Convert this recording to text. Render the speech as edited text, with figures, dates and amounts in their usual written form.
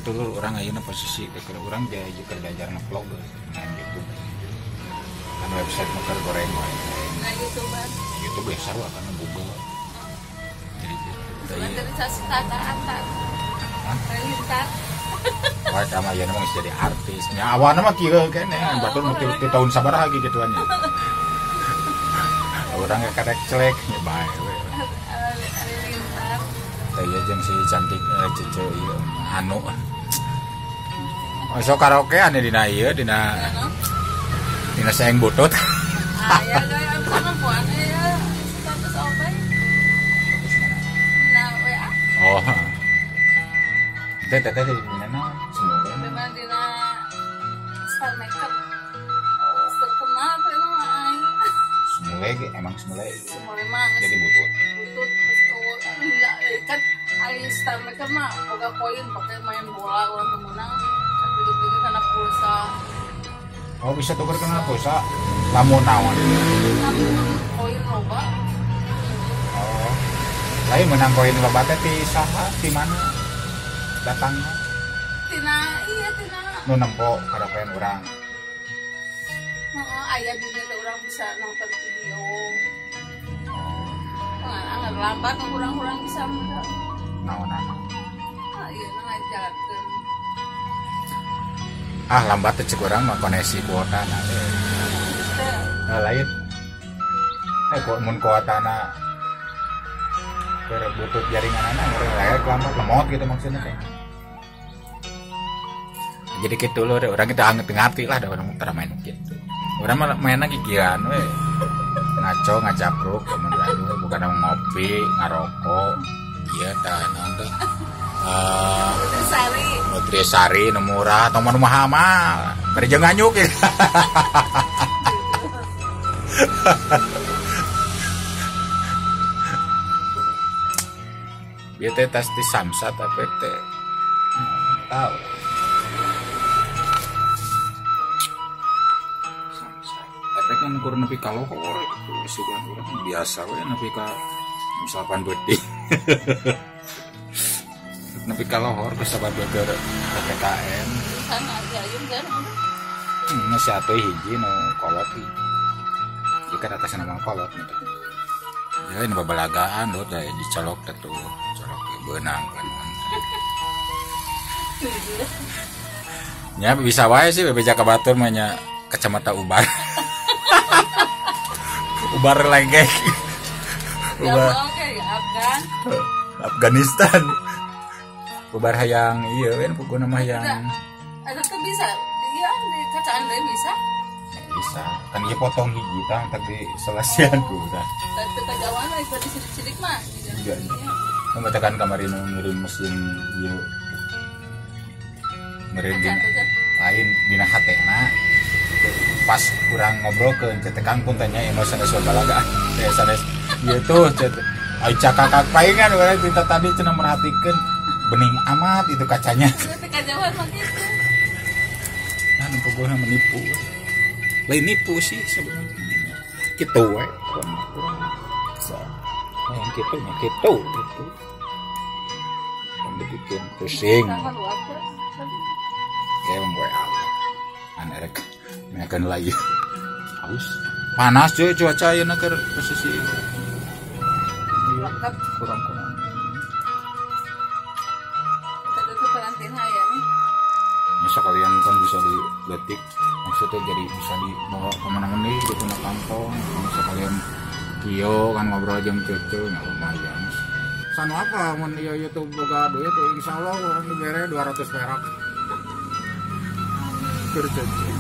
kitu lur urang ayeuna posisi keur urang keur diajar ngevlog main YouTube. Kan website mah keur goreng wae. Nah, YouTuber. YouTube ya sarua kan Google. Jadi gitu. Wah, sama ayeuna mah geus jadi artis. Nya awana mah kieu keneh, batur nu ti tahun sabaraha ge gituan nya. Urang karek celek nya bae we. Teh jeung si cantik cece ieu anu. Sok karaokean dina ieu dina dina saeng butut. Aya gaya perempuan ya status open. Dina WA. Oh. Teh teh di mana? Semua. Memang dina star makeup. Terkenal teh mah aing. Semule ge emang semule. Semule mah jadi butut. Butut enggak kan ai star makeup mah boga koin pakai main bola urang teu meunang kan duduk-duduk kana pulsa. Oh bisa tuker kena pulsa lamun naon? Lamun koin loba. Oh. Lain menang koin loba teh ti saha ti mana? Datangna? Tina iya tina. Nu nempo karaokean urang. Heeh, aya di dieu urang bisa nonton video. Nah, lambat kurang-kurang bisa naon-naon. Ah iya ngajarkeun. Ah lambat teh cek urang mah koneksi kuota na. Nah, lain. Kok mun kuotana keur butut jaringanana urang layar lambat lemot gitu maksudnya teh. Jadi kitu lho urang kita ngerti lah da urang tara main kitu. Urang mah mainna gigiran we. Ngaco ngacapruk mun aduh bukan ngopi ngarokok ieu tah naon teh Nutrisari Nutrisari nu murah tong mah nu mahal bari jeung nganyuk ya. Ieu teh tas di Samsat apa teh tahu kan kur nepi ka lohor sugan urang biasa we nepi ka misalkan beuting nepi ka lohor geus sabar keur PPKM kan aya ayeuna kan si atuh hiji nu kolot hiji kan atas nama kolot gitu ya ini babalagaan lho teh dicolok teh tuh colok beunang kan nya bisa wae sih bebeja ka batur mah nya kacamata ubar. Ubar lengkek. Ubar. Afgan. Afghanistan. Ubar hayang iya kan pokoknya mah hayang. Eta tuh bisa. Iya di kacaan deui bisa. Bisa. Kan ieu potong hiji tah tadi selesian ku tah. Teu kajauhan we tadi sidik-sidik mah. Iya. Nu kamari nu ngirim mesin ieu. Ngirim dina lain dina hatena. Pas kurang ngobrol ke cetekan pun tanya ya sanes balaga teh sanes ieu tuh cet ai cakakak paingan urang kita tadi cenah merhatikeun bening amat itu kacanya teh kajauhan mah kitu nah pokoknya menipu lain nipu sih sebenarnya kitu we kurang yang kitu nya kitu gitu yang dibikin pusing kayak WA an erek menekan lagi haus panas cuy cuaca ayeuna keur posisi kurang-kurang tadi tuh karantina ya nih ya sekalian kan bisa diletik maksudnya jadi bisa dibawa kemana-mana nih gitu na kantong sekalian kieu kan ngobrol jeung cucu nya lumayan sanu apa mun ieu YouTube boga duit insyaallah urang dibere 200 perak keur cucu.